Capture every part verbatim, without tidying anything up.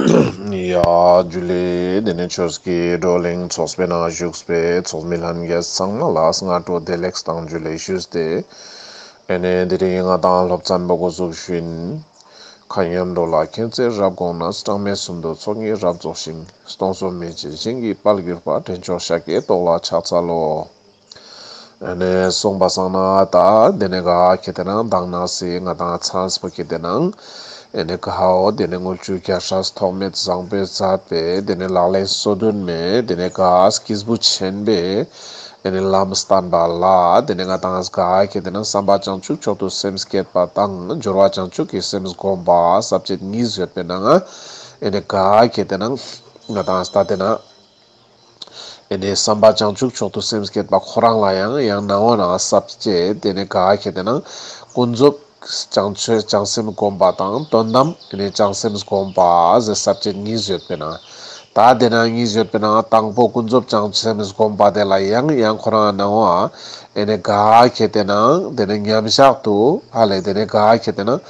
ཡ། ཇུ་ལེ། དེ་ནས་ཆོས་ཀྱི་བགྲོ་གླེང་ཚོགས་པའི་ནང་བཞུགས་པའི་ཚོགས་མི་ལྷན་རྒྱས་ཚང་མ་ལ་སྔ་དྲོ་བདེ་ལེགས་དང་ཇུ་ལེ་ཞུས་ཏེ། ཨེ་ནས་དེ་རིང་ང་དང་སློབ་ཚན་པ་འགོ་བཙུགས་ཤིན། མཁའ་མཉམ་འགྲོ་ལ་མཁྱེན་བརྩེ་རབ་དགོངས་ནས། གྲངས་མེད་གསུམ་དུ་ཚོགས་གཉིས་རབ་རྫོགས་ཤིང་། སྟོང་གསུམ་མི་མཇེད་ཞིང་གི་དཔལ་གྱུར་པ། འདྲེན་མཆོག་ཤཱཀྱའི་ཏོག་ལ་ཕྱག་འཚལ་ལོ། ཨ་ནི་གསུངས་པ་སང་ན་ད་དེ་ནས་ག་ཁེ་དེ་ནང་དང་ན་སི་ང་དང་ཚང་སྤོ་ཁེ་དེ་ནང་ཨ་ནི་ག་འོ་དེ་ནས་དངུལ་ཆུ་རྒྱལ་སྲས་ཐོགས་མེད་བཟང་པོས་མཛད་པའི་དེ་ནས་ལག་ལེན་སོ་བདུན་མའི་དེ་ནས་ག་སྐྱེས་བུ་ཆེན་པོའི་ཨ་ནི་ལམ་བསྟན་པ་ལ་དེ་ནས་ང་དང་ག་ཁེ་དེ་ནང་བསམ་པ་བྱང་ཆུབ་མཆོག་ཏུ་སེམས་བསྐྱེད་པ་དང་སྦྱོར་བ་བྱང་ཆུབ་ཀྱི་སེམས་བསྒོམ་པ་ས་བཅད་གཉིས་ཡོད་པའི་ནང་ཨ་ནི་ག་ཁེ་དེ་ནང་ང་དང་ད་དེ་ན། ཨེ་ནས་བསམ་པ་བྱང་ཆུབ་མཆོག་ཏུ་སེམས་བསྐྱེད་པ་ཁོ་རང་ལ་ཡང་ཡང་ནང་འོ་ན་ས་བཅད་དེ་ནས་ག་ཁེ་དེ་ནང་ཀུན་རྫོབ་བྱང་ཆོས་བྱང་སེམས་བསྒོམ་པ་དང་དོན་དམ་ཨེ་ནས་བྱང་སེམས་བསྒོམ་པ་ཟེར་ས་བཅད་གཉིས་ཡོད་པའི་ནང་ད་དེ་ནང་གཉིས་ཡོད་པའི་ནང་དང་པོ་ཀུན་རྫོབ་བྱང་སེམས་བསྒོམ་པ་དེ་ལ་ཡང་ཡང་ཁོ་རང་ནང་འོ་ཨེ་ནས་ག་ཁེ་དེ་ནང་དེ་ནས་མཉམ་བཞག་ཏུ་ཧ་ལས་དེ་ནས་ག་ཁེ་དེ་ནང་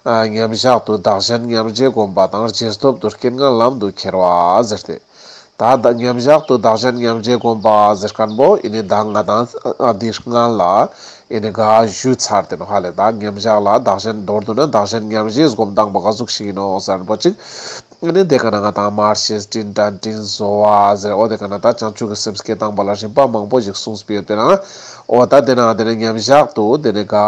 ཨ་མཉམ་བཞག་ཏུ་བདག་གཞན་མཉམ་བརྗེ་བསྒོམ་པ་དང་རྗེས་ཐོབ་ཏུ་རྐྱེན་ངན་ལམ་དུ་ཁྱེར་བ་ཟེར་ཏེ། ད་ད་མཉམ་བཞག་ཏུ་བདག་གཞན་མཉམ་བརྗེ་བསྒོམ་པ་ཟེར་མཁན་པོ་ཨེ་ནི་ད་ང་དང་ཨ་འདི་སྔན་ལ་ཨེ་ནི་ག་ཞུས་ཚར་ཏེ་ནོ་ཧ་ལས། ད་མཉམ་བཞག་ལ་བདག་གཞན་མདོར་བསྡུ་ན་བདག་གཞན་མཉམ་བརྗེ་སྒོམ་སྟངས་པོ་ག་ཟུག་ཞིག་ཡིན་ནོ་ཟེར་པོ་ཅིག་ཨེ་ནི་དེ་ག་ན་ང་དང་མར་ཤེས་སྤྲིན་དྲན་སྤྲིན་བཟོ་བ་ཟེར་འོ་དེ་ག་ན་ད་བྱང་ཆུབ་ཀྱི་སེམས་བསྐྱེད་སྟངས་པ་ལ་རིམ་པ་མང་པོ་ཞིག་གསུངས་པའི་ཡོད་པས་ན་འོ་ད་དེ་ན་དེ་ནི་མཉམ་བཞག་ཏུ་དེ་ནི་ག་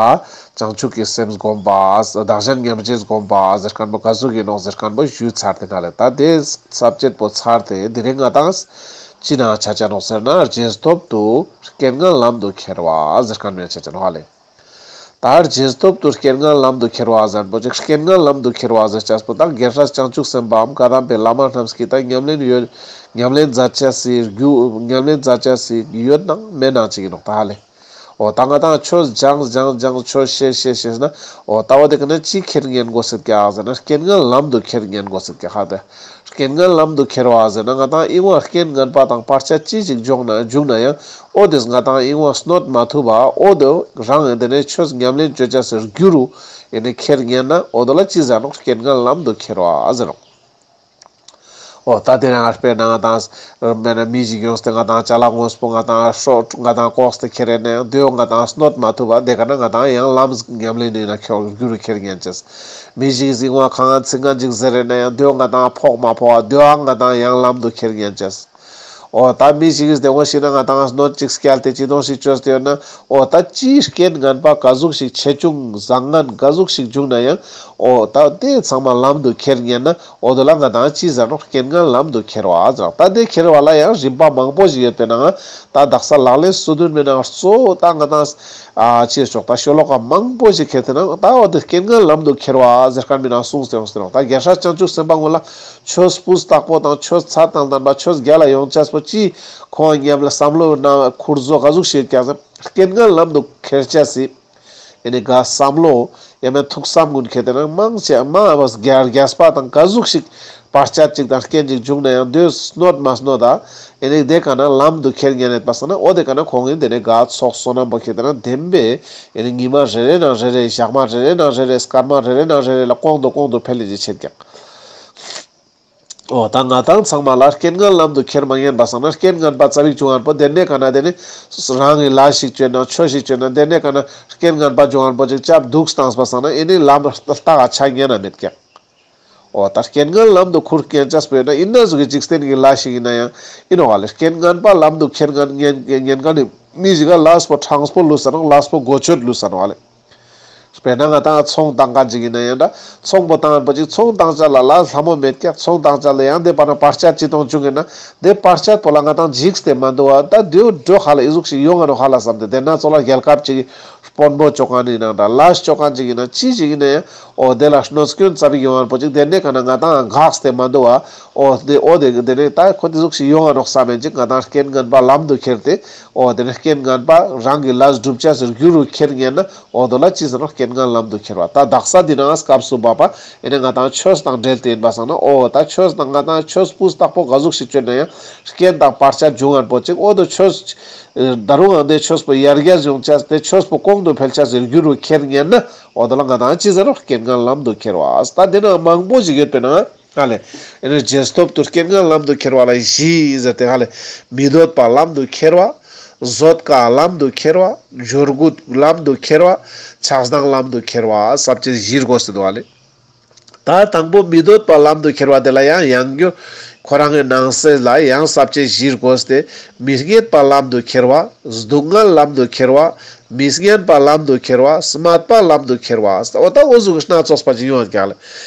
བྱང་ཆུབ་ཀྱི་སེམས་བསྒོམ་པ། བདག་གཞན་མཉམ་བརྗེ་བསྒོམ་པ་ཟེར་མཁན་པོ་ག་ཟུག་ཡིན་ནོ་ཟེར་མཁན་པོ་ཞུས་ཚར་ཏེ་ན་ལས་ད་དེ་ས་བཅད་པོ་ཚར་ཏེ་དེ་རིང་ང་དང་ཅི་ན་ཆ་ཆ་ནོ་ཟེར་ན་རྗེས་ཐོབ་ཏུ་རྐྱེན་ངན་ལམ་དུ་ཁྱེར་བ་ཟེར་མཁན་པོ་ཆ་ཆ་ནོ་ཧ་ལས། ད་རྗེས་ཐོབ་ཏུ་རྐྱེན་ངན་ལམ་དུ་ཁྱེར་བ་ཟེར་པོ་ཅིག་རྐྱེན་ངན་ལམ་དུ་ཁྱེར་བ་ཟེར་ཅེས་པོ་ད་རྒྱལ་སྲས་བྱང་ཆུབ་སེམས་དཔའམ་བཀའ་གདམས་པའི་བླ་མ་རྣམས་ཀྱིས་ད་ཉམས་ལེན་ཡོད་ཉམས་ལེན་མཛད་ཅེས་སི་རྒྱུ་ཉམས་ལེན་མཛད་ཅེས་སི་ཡོད་ནང་མེད་ནང་ཅིག་ཡིན་ནོ་ད་ཧ་ལས། འོ་ད་ང་དང་ཆོས་སྦྱངས་སྦྱངས་སྦྱངས་ཆོས་ཤེས་ཤེས་ཤེས་ན་འོ་ད་འོ་དེ་ག་ན་ཅི་ཁྱེར་ཉན་དགོས་སྲིད་ཀྱག་ཟེར་ན་རྐྱེན་ངན་ལམ་དུ་ཁྱེར་ཉན་དགོས་སྲིད་ཀྱག་ཧ་དེ། རྐྱེན་ངན་ལམ་དུ་ཁྱེར་བ་ཟེར་ན་ང་དང་ཨིན་བ་རྐྱེན་ངན་པ་དང་བར་ཆད་ཅི་ཞིག་འབྱུང་ན་འབྱུང་ན་ཡང་འོ་དེས་ང་དང་ཨིན་བ་གནོད་མ་ཐུབ་པ་འོ་དེ་རང་དེ་ནས་ཆོས་ཉམས་ལེན་བྱེད་ཅེས་སི་རྒྱུ་རུ་ཨེ་ནས་ཁྱེར་ཉན་ན་འོ་དེ་ལ་ཅི་ཟེར་ནོ་རྐྱེན་ངན་ལམ་དུ་ཁྱེར་བ་ཟེར་ནོ། འོ་ད་དེ་ནས་ང་དཔེར་ན་ང་དང་མེད་ན་མི་ཞིག་ཡོངས་ཏེ་ང་དང་ཅ་ལག་དངོས་པོ་ང་དང་ཧྲོ་ང་དང་ལྐོག་སྟེ་ཁྱེར་ཡིན་ན་ཡང་དེའོ་ང་དང་གནོད་མ་ཐུབ་པ་དེ་ག་ན་ང་དང་ཡང་ལམ་ཉམས་ལེན་ཡིན་ན་ཁྱོད་རྒྱུ་རུ་ཁྱེར་ཉན་ཅེས། མི་ཞིག་གིས་ང་གང་ཚིག་ང་ཅིག་ཟེར་ཡིན་ན་ཡང་དེའོ་ང་དང་ཕོག་མ་ཕོག་པ་དེའོ་ང་དང་ཡང་ལམ་དུ་ཁྱེར་ཉན་ཅེས། འོ་ད་མི་ཞིག་གིས་དེ་འོ་ཤི་ན་ང་དང་གནོད་ཅིག་བསྐྱལ་ཏེ་ཅི་དོང་ཞིག་བཅོས་ཏེ་ཡོད་ན་འོ་ད་ཅིའི་རྐྱེན་ངན་པ་ག་ཟུག་ཞིག་ཆེ་ཆུང་བཟང་ངན་ག་ཟུག་ཞིག་བྱུང་ན་ཡང་འོ་ད་དེ་ཚང་མ་ལམ་དུ་ཁྱེར་ཉན་ན། འོ་དེ་ལ་ང་དང་ཅི་ཟེར་ནོ་རྐྱེན་ངན་ལམ་དུ་ཁྱེར་བ་ཟེར། ད་དེ་ཁྱེར་བ་ལ་ཡང་རིམ་པ་མང་པོ་ཞིག་ཡོད་པའི་ནང་ད་དག་ས་ལག་ལེན་སོ་བདུན་མའི་ནང་གཙོ་བོ་ད་ང་དང་ཨ་ཅེས་ཆོག་ད་ཤོ་ལོ་ཀ་མང་པོ་ཞིག་ཁྱེར་ཏེ་ན་ད་འོ་དེ་རྐྱེན་ངན་ལམ་དུ་ཁྱེར་བ་ཟེར་མཁན་མའི་ནང་གསུངས་ཏེ་ཡོང་ཟེར་ནོ། ད་རྒྱལ་སྲས་བྱང་ཆུབ་སེམས་དཔའ་ངོ་ལ་ཆོས་སྤུས་དག་པོ་དང་ཆོས་ཚད་དང་ལྡན་པ་ཆོས་རྒྱལ་ལ་ཡོང་ཅེས་པོ་ཅི་ཁོང་མཉམ་ལ་བསམ་བློ་ན་ཁུར་བཟོ་ག་ཟུག་ཞིག་ཀྱང་ཟེར་རྐྱེན་ངན་ལམ་དུ་ཁྱེར་ཅེས་སི། ཨེ་ནི་ག་བསམ་བློ་ཡང་མེད་ཐུགས་བསམ་ཀུན་ཁྱེར་ཏེ་ན་མང་ཆེ་མ་བ་རྒྱ་རྒྱས་པ་དང་ག་ཟུག་ཞིག་བར་ཆད་ཅིག་དང་རྐྱེན་ཅིག་བྱུང་ན་ཡང་དེ་གནོད་མ་གནོད་ད། ཨེ་ནི་དེ་ག་ན་ལམ་དུ་ཁྱེར་ཉན་ནས་པ་སང་ན་འོ་དེ་ག་ན་ཁོང་གིས་དེ་ནས་ག་ཚོགས་བསོད་ནམས་པོ་ཁྱེར་ཏེ་ན་བདེན་པས་ཨེ་ནི་ཉི་མ་རེ་རེ་ནང་རེ་རེ་ཞག་མ་རེ་རེ་ནང་རེ་རེ་སྐར་མ་རེ་རེ་ནང་རེ་རེ་ལ་གོང་དུ་གོང་དུ་འཕེལ་ལེ་ཅི་ཆེར་ཀྱང་། འོ་ད་ང་དང་ཚང་མ་ལ་རྐྱེན་ངན་ལམ་དུ་ཁྱེར་མ་ཉན་པ་སང་ན་རྐྱེན་ངན་པ་ཙ་པིག་བྱུང་ངན་པོ་དེ་ནས་ག་ན་དེ་ནས་རང་གི་ལས་ཤིག་བྱོས་ན་ཆོས་ཤིག་བྱོས་ན་དེ་ནས་ག་ན་རྐྱེན་ངན་པ་བྱུང་ངན་པོ་ཅིག་ཅབ་འདུག་བཏང་པ་སང་ན་ཨེ་ནི་ལམ་ལྟ་ག་ཆ་ཉན་ན་མེད་ཀྱང་། འོ་ད་རྐྱེན་ངན་ལམ་དུ་ཁུར་སྐྱེན་ཅས་པོ་ཡོད་ན་ཨིན་ན་ཟུག་གི་འཇིག་རྟེན་གྱི་ལས་ཤིག་ཡིན་ན་ཡང་ཨིན་ནོ་བ་ལེ། རྐྱེན་ངན་པ་ལམ་དུ་ཁྱེར་ངན་ཉན་ཉན་ག་ནི་མི་ཞིག་ག་ལས་པོ་དྲང་པོ་ལུས་ས་ནོ་ལས་པོ་གོ་ཆོད་ལུས་ས་ནོ་བ་ལེ། དཔེར་ན་ང་དང་ཚོང་བཏང་མཁན་ཅིག་ཡིན་ན་ཡང་འདྲ། ཚོང་པོ་བཏང་པ་ཅིག་ཚོང་བཏང་ཆ་ལ་ལ་ལྷ་མོ་མེད་ཀྱག་ཚོང་བཏང་ཆ་ལ་ཡང་དེ་བར་ན་བར་ཆད་ཅི་གཏོང་བྱུང་ཡིན་ན་དེ་བར་ཆད་པོ་ལ་ང་དང་འཇིགས་ཏེ་མ་འདུག་བ། ད་དེའུ་འགྲོ་ཧ་ལ་ཨི་ཟུག་ཞིག་ཡོང་ང་ནོ་ཧ་ལ་བསམ་སྟེ་དེ་ན་ཚོ་ལ་རྒྱལ་ཁབ་ཅིག་དཔོན་པོ་ཅོ་མཁན་ཡིན་ན་འདྲ་ལས་ཅོ་མཁན་ཅིག་ཡིན་ན་ཅི་ཞིག་ཡིན་ན་ཡང་འོ་དེ་ལ་གནོད་སྐྱོན་ཙ་པིག་ཡོང་བ་པོ་ཅིག་དེ་ནས་ག་ན་ང་དང་འགགས་ཏེ་མ་འདུག་བ། འོ་དེ་འོ་དེ་དེ་ནས་ད་ཁོ་དེ་ཟུག་ཞིག་ཡོང་ང་ནོ་བསམ་ཡིན་ཅིག་ང་དང་རྐྱེན་ངན་པ་ལམ་དུ་ཁྱེར་ཏེ་འོ་དེ་ནས་རྐྱེན་ངན་པ་རང་གི་ལས་སྒྲུབ་ཆ་ཟེར་རྒྱུ་རུ་ཁྱེར་ཉན་ན། འོ་དོ་ལ་ཅི་ཟེར་ནོ་རྐྱེན་ངན་ལམ་དུ་ཁྱེར་བ། ད་དག་ས་འདི་ན་སྐབས་སུ་བབ་པ་ཨེ་ནི་ང་དང་ཆོས་དང་འབྲེལ་ཏེ་ཡིན་པ་སང་ན་འོ་ད་ཆོས་དང་ང་དང་ཆོས་སྤུས་དག་པོ་ག་ཟུག་ཞིག་བཅོས་ན་ཡང་རྐྱེན་དང་བར་ཆད་འབྱུང་ངན་པོ་ཅིག་འོ་དོ་ཆོས་ད་རུང་ཨང་དེ་ཆོས་པོ་ཡར་རྒྱས་ཡོང་ཆ་དེ་ཆོས་པོ་གོང་དུ་འཕེལ་ཆ་ཟེར་རྒྱུ་རུ་ཁྱེར་ཉན་ན་འོ་དོ་ལ་ང་དང་ཅི་ཟེར་ནོ་རྐྱེན་ངན་ལམ་དུ་ཁྱེར་བ། ད་འདི་ན་མང་པོ་ཞིག་ཡོད་པས་ན། ཧ་ལེ། ཨེ་ནི་རྗེས་ཐོབ་ཏུ་རྐྱེན་ངན་ལམ་དུ་ཁྱེར་བ་ལ་བཞི་ཟེར་ཏེ་ཧ་ལེ། མི་འདོད་པ་ལམ་དུ་ཁྱེར་བ། བཟོད་དཀའ་ལམ་དུ་ཁྱེར་བ། འབྱོར་རྒུད་ལམ་དུ་ཁྱེར་བ། ཆགས་སྡང་ལམ་དུ་ཁྱེར་བ་ས་བཅད་བཞི་དགོས་ཟེར་འདུག་ཧ་ལེ། ད་དང་པོ་མི་འདོད་པ་ལམ་དུ་ཁྱེར་བ་དེ་ལ་ཡང་ཡང་རྒྱུ། ཁོ་རང་གི་ནང་གསེས་ལ་ཡང་ས་བཅད་བཞི་དགོས་ཏེ། མི་རྙེད་པ་ལམ་དུ་ཁྱེར་བ། སྡུག་བསྔལ་ལམ་དུ་ཁྱེར་བ། མི་སྙན་པ་ལམ་དུ་ཁྱེར་བ། སྨད་པ་ལམ་དུ་ཁྱེར་བ། འོ་ད་འོ་ཟུག་སྣ་ཚོགས་པ་ཅིག་ཡོང་ཡོད་ཀྱག་ལེ།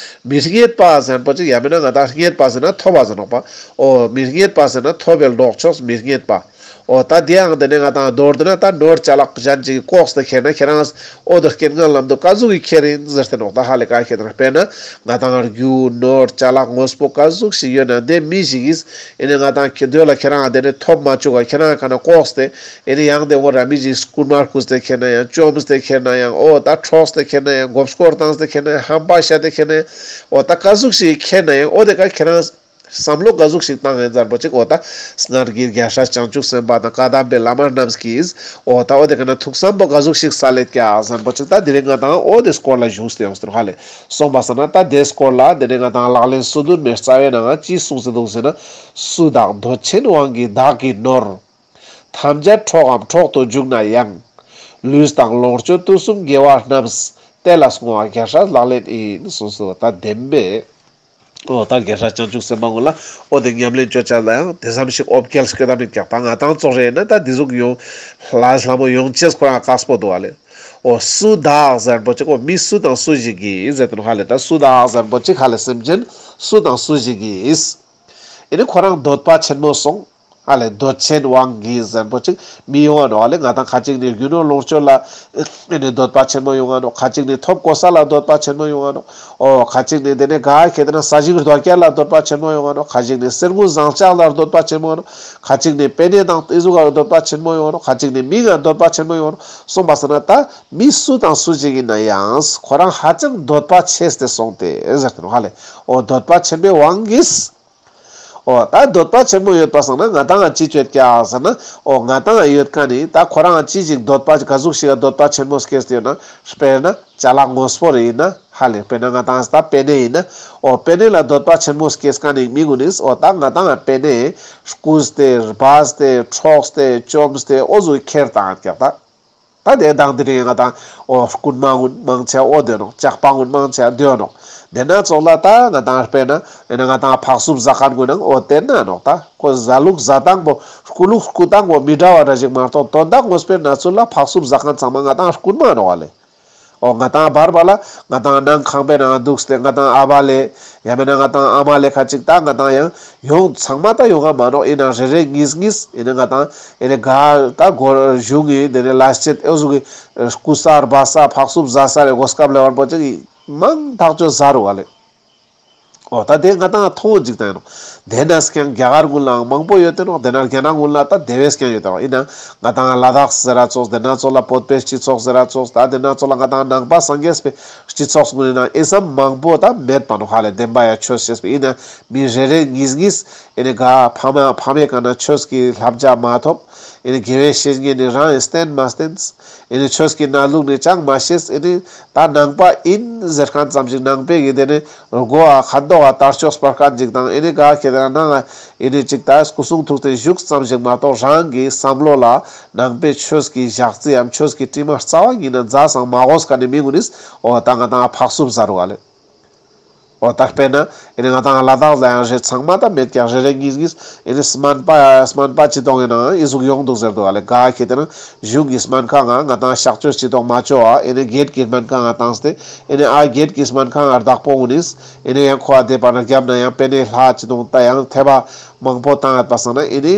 མི་རྙེད་པ་ཟེར་པོ་ཅིག་ཡང་མིན་ན་ང་ད་རྙེད་པ་ཟེར་ན་ཐོབ་པ་ཟེར་ནོག་པ། འོ་མི་རྙེད་པ་ཟེར་ན་ཐོབ་པའི་ལྡོག་ཕྱོགས་མི་རྙེད་པ། འོ་ད་དེའང་དེ་ནས་ང་དང་མདོར་བསྡུ་ན་ད་ནོར་ཅ་ལག་གཞན་ཅིག་ལྐོག་སྟེ་ཁྱེར་ན་ཁྱེད་རང་འོ་དེ་རྐྱེན་ངན་ལམ་དུ་ག་ཟུག་གི་ཁྱེར་ཡིན་ཟེར་ཏེ་ནོག་ད་ཧ་ལེ་ག་ཁྱེད་རང་དཔེར་ན་ང་དང་རྒྱུ་ནོར་ཅ་ལག་དངོས་པོ་ག་ཟུག་ཞིག་ཡོད་ན་དེ་མི་ཞིག་གིས་ཨེ་ནས་ང་དང་ཁྱེད་འདོད་ལ་ཁྱེད་རང་དེ་ནས་ཐོབ་མ་བཅུག་ག་ཁྱེད་རང་ག་ན་ལྐོག་སྟེ་ཨེ་ནས་ཡང་དེ་འོ་ར་མི་ཞིག་རྐུན་མ་རྐུས་ཏེ་ཁྱེར་ན་ཡང་བཅོམ་སྟེ་ཁྱེར་ན་ཡང་འོ་ད་འཕྲོགས་ཏེ་ཁྱེར་ན་ཡང་མགོ་སྐོར་བཏང་སྟེ་ཁྱེར་ན་ཡང་ཧམ་པ་བཤད་དེ་ཁྱེར་ན་ཡང་འོ་ད་ག་ཟུག་ཞིག་ཁྱེར་ན་ཡང་འོ་དེ་ག་ཁྱེད་རང་བསམ་བློ་ག་ཟུག་ཞིག་བཏང་ཡིན་ཟེར་པོ་ཅིག་འོ་ད་སྔར་གྱི་རྒྱལ་སྲས་བྱང་ཆུབ་སེམས་དཔའ་དང་བཀའ་གདམས་པའི་བླ་མ་རྣམས་ཀྱིས་འོ་ད་འོ་དེ་ག་ན་ཐུགས་བསམ་པོ་ག་ཟུག་ཞིག་གསལ་ལེད་ཀྱག་ཟེར་པོ་ཅིག་ད་དེ་རིང་ང་དང་འོ་དེ་སྐོར་ལ་ཞུགས་ཏེ་ཡོང་ཟེར་ཧ་ལེ། སོང་པ་སང་ན་ད་དེ་སྐོར་ལ་དེ་རིང་ང་དང་ལག་ལེན་སོ་བདུན་མའི་རྩ་བའི་ནང་ང་ཅི་གསུངས་ཟེར་འདུག་ཟེར་ན། སུ་དག་འདོད་ཆེན་དབང་གིས་བདག་གི་ནོར། ཐམས་ཅད་འཕྲོག་གམ་འཕྲོག་ཏུ་འཇུག་ན་ཡང་། ལུས་དང་ལོངས་སྤྱོད་དུས་གསུམ་དགེ་བ་རྣམས། དེ་ལ་བསྔོ་བ་རྒྱལ་སྲས་ལག་ལེན་ཡིན་གསུངས་སོ། ད་བདེན་པས། འོ་ད་རྒྱལ་སྲས་བྱང་ཆུབ་སེམས་དཔའ་ཀུན་ལ་འོ་དེ་ཉམས་ལེན་བཅོ་བྱ་ལ་ཡང་དེ་ཙམ་ཞིག་ཨོབ་རྒྱལ་སྐྱོ་ད་མིན་ཀྱག་ད་ང་དང་ཙོགས་རེད་ན་ད་དེ་ཟུག་ཡོང་ལ་ལྷ་མོ་ཡོང་ཅེས་ཁོ་རང་དཀགས་པོ་འདུག་བ་ལེ། འོ་སུ་དག་ཟེར་པོ་ཅིག་འོ་མི་སུ་དང་སུ་ཞིག་གིས་ཟེར་དུ་ཧ་ལེ། ད་སུ་དག་ཟེར་པོ་ཅིག་ཧ་ལེ་སེམས་ཅན་སུ་དང་སུ་ཞིག་གིས་ཨེ་ནི་ཁོ་རང་འདོད་པ་ཆེན་མོ་སོང་། ཨ་ལས་འདོད་ཆེན་དབང་གིས་ཟེར་པོ་ཅིག་མི་ཡོང་བ་ནོག་ཨ་ལས་ང་དང་ཁ་ཅིག་ནི་རྒྱུ་ནོར་ལོངས་སྤྱོད་ལ་ཨེ་ནི་འདོད་པ་ཆེན་མོ་ཡོང་བ་ནོག་ཁ་ཅིག་ནི་ཐོབ་གོ་ས་ལ་འདོད་པ་ཆེན་མོ་ཡོང་བ་ནོག་ཨོ་ཁ་ཅིག་ནི་དེ་ནས་ག་ཁེ་དེ་ན་ས་ཞིང་རྡོ་སྐྱེལ་ལ་འདོད་པ་ཆེན་མོ་ཡོང་བ་ནོག་ཁ་ཅིག་ནི་གསེར་དངུལ་ཟངས་ལྕགས་ལ་འདོད་པ་ཆེན་མོ་ཡོང་ནོག་ཁ་ཅིག་ནི་པེ་ནེ་དང་ཏེ་ཟུག་ག་འདོད་པ་ཆེན་མོ་ཡོང་ནོག་ཁ་ཅིག་ནི་མི་ང་འདོད་པ་ཆེན་མོ་ཡོང་ནོག་སོང་པ་སང་ན་ད་མི་སུ་དང་སུ་ཞིག་ཡིན་ན་ཡང་ཁོ་རང་ཧ་ཅང་འདོད་པ་ཆེས་ཏེ་སོང་སྟེ་ཟེར་ཏེ་ནོག་ཧ་ལས། ཨོ་འདོད་པ་ཆེན་པོའི་དབང་གིས། འོ་ད་འདོད་པ་ཆེན་མོ་ཡོད་པ་སང་ན་ང་དང་ང་ཅི་བྱེད་ཀྱག་ཟེར་ན། འོ་ང་དང་ང་ཡོད་མཁན་ནི་ད་ཁོ་རང་ཅི་ཞིག་འདོད་པ་ག་ཟུག་ཞིག་ག་འདོད་པ་ཆེན་མོ་སྐྱེས་ཏེ་ཡོད་ན། དཔེར་ན་ཅ་ལག་དངོས་པོ་རེ་ཡིན་ན་ཧ་ལས། དཔེར་ན་ང་དང་ད་པེ་ནེ་ཡིན་ན། འོ་པེ་ནེ་ལ་འདོད་པ་ཆེན་མོ་སྐྱེས་མཁན་ནི་མི་ཀུན་ནིས་འོ་ད་ང་དང་ང་པེ་ནེ་རྐུས་ཏེ་སྦས་ཏེ་འཕྲོགས་ཏེ་བཅོམ་སྟེ་འོ་ཟུག་ཁྱེར་བཏང་ཡོད་ཀྱག་ད། ད་དེ་དང་དེ་རིང་ང་དང་འོ་རྐུན་མ་ཀུན་མང་ཆེ་འོ་དེ་ནོག་ཇག་པ་ཀུན་མང་ཆེ་དེ་ནོག་དེ་ན་ཙོགས་ལ་ད་ང་དང་དཔེར་ན་ཨེ་ན་ང་དང་ཕག་སུབ་ཟ་མཁན་ཀུན་ནང་འོ་དེ་ན་ནོག་ད་ཁོ་ཟ་ལུགས་ཟ་སྟངས་པོ་རྐུ་ལུགས་རྐུ་སྟངས་པོ་མི་འདྲ་བ་འདྲ་ཞིག་མ་གཏོགས་དོན་དག་དངོས་པོའི་གནས་ཚུལ་ལ་ཕག་སུབ་ཟ་མཁན་ཚང་མ་ང་དང་རྐུན་མ་ནོག་ཨ་ལེ། འོ་ང་དང་བར་བར་ལ་ང་དང་ནང་ཁང་པའི་ནང་འདུག་སྟེ་ང་དང་ཨ་བ་ལེ། ཡང་མིན་ན་ང་དང་ཨ་མ་ལེ་ཁ་ཅིག་ད་ང་དང་ཡང་ཡོང་ཚང་མ་ད་ཡོང་ག་མ་ནོག་ཡིན་ན་རེ་རེ་གཉིས་གཉིས་ཡིན་ན་ང་དང་ཡིན་ན་ག་ད་སྒོར་གཞུང་གི་དེ་ནས་ལས་བྱེད་ཨེ་ཟུག་གི་རྐུ་ས་སྦ་ས་ཕག་སུབ་ཟ་ས་རེ་གོ་སྐབས་ལེ་བར་པོ་ཅིག་མང་ཐག་ཆོད་ཟ་རུ་བ་ལེ། འོ་ད་དེ་ང་དང་མཐོང་འཇིག་ད་ཡིན་ནོག་དེ་ན་ཀྱང་རྒྱ་གར་ཀུན་ལའང་མང་པོ་ཡོད་དེ་ནོག་དེ་ན་རྒྱ་ནག་ཀུན་ལ་ད་དེ་བས་ཀྱང་ཡོད་དེ་ནོག་ཡིན་ན་ང་དང་ལ་དྭགས་ཟེར་ར་ཙོགས་དེ་ན་ཙོགས་ལ་བོད་པའི་སྤྱི་ཚོགས་ཟེར་ར་ཙོགས་ད་དེ་ན་ཙོགས་ལ་ང་དང་ནང་པ་སངས་རྒྱས་པའི་སྤྱི་ཚོགས་ཀུན་ན་ཨེ་ཙམ་མང་པོ་ད་མེད་པ་ནོག་ཧ་ལས་བདེན་པ་ཡ་ཆོས་ཤེས་པའི་ཡིན་ན་མི་རེ་རེ་གཉིས་གཉིས་ཨེ་ནི་ག་ཕ་མ་ཕ་མའི་ག་ན་ཆོས་ཀྱི་བསླབ་བྱ་མ་ཐོབ་ཨེ་ནི་དགེ་བའི་བཤེས་གཉེན་ནི་རང་ཨེ་བསྟེན་མ་བསྟེན། ཨེ་ནི་ཆོས་ཀྱི་གནས་ལུགས་ནི་ཅང་མ་ཤེས། ཨེ་ནི་ད་ནང་པ་ཡིན་ཟེར་མཁན་ཙམ་ཞིག་ནང་པའི་གི་དེ་ནི་སྒོ་ཨ་ཁ་མདོག་ཨ་དར་ལྕོག་སྤར་མཁན་ཅིག་དང་ཨེ་ནི་ག་ཁེ་དེ་ན་ནང་ཨེ་ནི་ཅིག་ད་སྐུ་གསུང་ཐུགས་རྟེན་བཞུགས་ཙམ་ཞིག་མ་གཏོགས་རང་གི་བསམ་བློ་ལ་ནང་པའི་ཆོས་ཀྱི་ཞག་རྩིའམ་ཆོས་ཀྱི་དྲི་མ་རྩ་བ་ཉིད་ནས་འཛག་སང་མ་གོ་མཁན་ནི་མི་ཀུན་ནིས་འོ་ད་ང་དང་ཕག་སུབ་ཟ་རུ་བ་ལེ། འོ་ད་དཔེར་ན་ཨེ་ནི་ང་དང་ལ་དྭགས་ལ་ཡང་རེ་ཚང་མ་ད་མེད་ཀྱང་རེ་རེ་གཉིས་གཉིས་ཨེ་ནི་སྨན་པ་སྨན་པ་ཅི་གཏོང་ཡིན་ནའང་ཨེ་ཟུག་ཡོང་འདུག་ཟེར་འདུག་ཨ་ལེ། ག་ཁེ་དེ་ན་གཞུང་གི་སྨན་ཁང་ང་ང་དང་གཤག་བཅོས་ཅི་གཏོང་མ་ཆོག་ཨ་ཨེ་ནི་སྒེར་གྱི་སྨན་ཁང་ང་བཏང་སྟེ་ཨེ་ནི་ཨ་སྒེར་གྱི་སྨན་ཁང་ང་བདག་པོ་ཀུན་ནིས་ཨེ་ནི་ཡང་ཁོ་ཨ་དེ་པ་ན་རྒྱབ་ན་ཡང་པེ་ནེ་ལྷ་ཅི་གཏོང་ད་ཡང་ཐེ་བ་མང་པོ་བཏང་ཡོད་པ་སང་ན་ཨེ་ནི་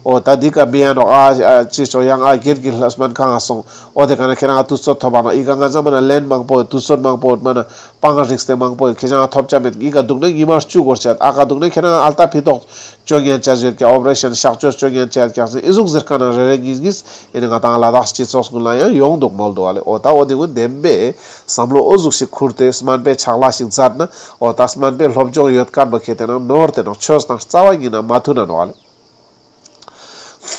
འོ་ད་འདི་ག་མི་ཡང་ནོག་ཨ་ཅི་ཆོག་ཡང་ཨ་སྒེར་གྱི་སྨན་ཁང་ང་སོང་འོ་དེ་ག་ན་ཁྱེད་རང་ཨ་དུས་ཚོད་ཐོབ་པ་ན་ཨི་ག་ང་ཚང་མ་ན་ལན་མང་པོ་དུས་ཚོད་མང་པོ་མ་ན། སྤང་རིགས་དེ་མང་པོ་ཁྱེད་ཅག་ཐོབ་ཆ་མེད། ཨི་ག་འདུག་ན་ཉི་མ་བཅུ་འགོར་ཆ། ཨ་ག་འདུག་ན་ཁྱེད་རང་ཨལ་ཏ་ཕི་ཏོག་བཅོ་ཉན་བྱ་ཟེར་ཀྱང་ཨོ་པ་རེ་ཤན་གཤག་བཅོས་བཅོ་ཉན་བྱ་ཀྱང་ཟེར་ཨི་ཟུག་ཟེར་ཁ་ན་རེ་རེ་གཉིས་གཉིས་ཨེ་ནི་ང་དང་ལ་དྭགས་སྤྱི་ཚོགས་ཀུན་ལ་ཡང་ཡོང་འདུག་མོལ་འདུག་ཨ་ལེ། འོ་ད་འོ་དེ་ཀུན་བདེན་པས་བསམ་བློ་འོ་ཟུག་ཞིག་ཁུར་ཏེ་སྨན་པའི་ཕྱག་ལས་ཤིག་མཛད་ན་འོ་ད་སྨན་པའི་སློབ་སྦྱོང་ཡོད་མཁན་པོ་ཁེ་དེ་ན་ནོར་དེ་ནང་ཆོས་དང་རྩ་བ་ཉིད་ན་མ་མཐུན་ན་ནོག་ཨ་ལེ།